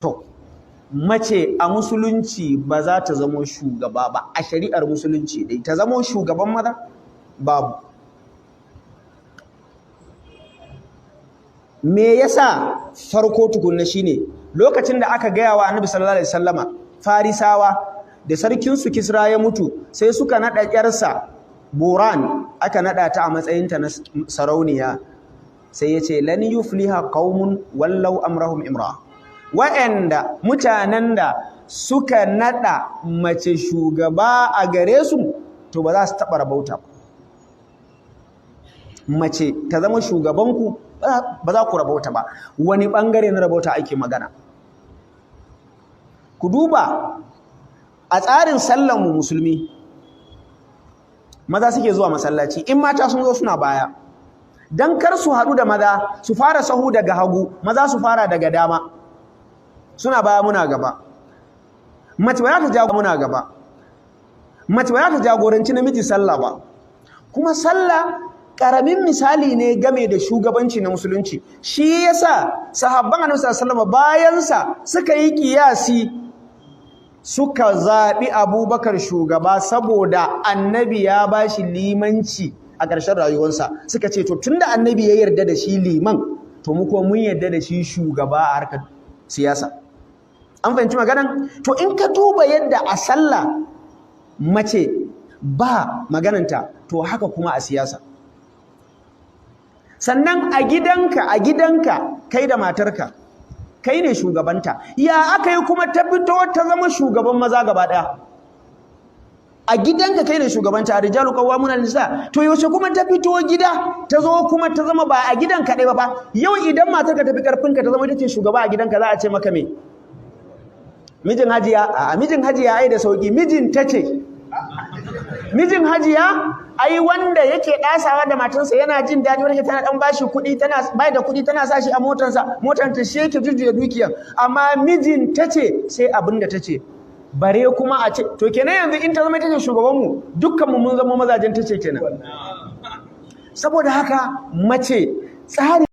To, mace a musulunci ba za ta zamo shugaba ba a shari'ar musulunci dai ta zamo shugaban maza babu. Me yasa farko tukunna shine lokacin da aka gaya wa Annabi sallallahu alaihi wasallama Farisawa da sarkin su Kisra ya mutu sai suka nada ƴarsa Buran, aka nada ta a matsayin ta na sarauniya. Sai yace lan yufliha qaumun wallau amrahum imra, wa'anda mutanen da suka nada mace shugaba a gare su to ba za su taba rabauta ba. Mace ta zama shugabanku ba za ku rabauta ba. Wani bangare na rabauta ake magana? Ku duba a tsarin sallanmu musulmi, maza suke zuwa masallaci, in mata sun zo suna baya dan kar su haɗu da maza, su fara sahu daga hagu, maza su fara daga dama, suna baya muna gaba. Mace ba za ta muna gaba. Mace ba za ta jagoranci namiji sallah ba. Kuma sallah karamin misali ne game da shugabanci na musulunci. Shi yasa sahabban Annabi sallallahu alaihi wasallam bayan sa suka yi kiyasi, suka zabi Abubakar shugaba saboda Annabi ya bashi limanci a ƙarshen rayuwarsa. Suka ce to tunda Annabi ya yarda da shi liman, to mu ko mun yarda da shi shugaba a harkar siyasa. An fahimci maganan? To in ka duba yadda a sallah mace ba magananta, to haka kuma a siyasa. Sannan a gidanka kai da matarka, kai ne shugabanta. Ya aka yi kuma ta fito ta zama shugaban maza gaba ɗaya? A gidanka kai ne shugabanta, a rijalu qawwamuna nisa. To yaushe kuma ta fito gida ta zo kuma ta zama ba a gidan kaɗai ba? Yau idan matarka ta fi ƙarfinka ta zama ita ce shugaba a gidanka, za a ce maka me? Mijin hajiya? A mijin hajiya ai da sauki, mijin ta ce. Mijin hajiya ai wanda yake dasawa da matansa yana jin daɗi, wanda tana dan bashi kuɗi, tana bai da kuɗi tana sa shi a motarsa, motar ta shi yake jujjuya dukiyar. Amma mijin ta ce sai abin da ta ce. Bare kuma a ce to kenan yanzu in ta zama ita ce shugaban mu, dukkan mu mun zama mazajen ta ce kenan. Saboda haka mace tsari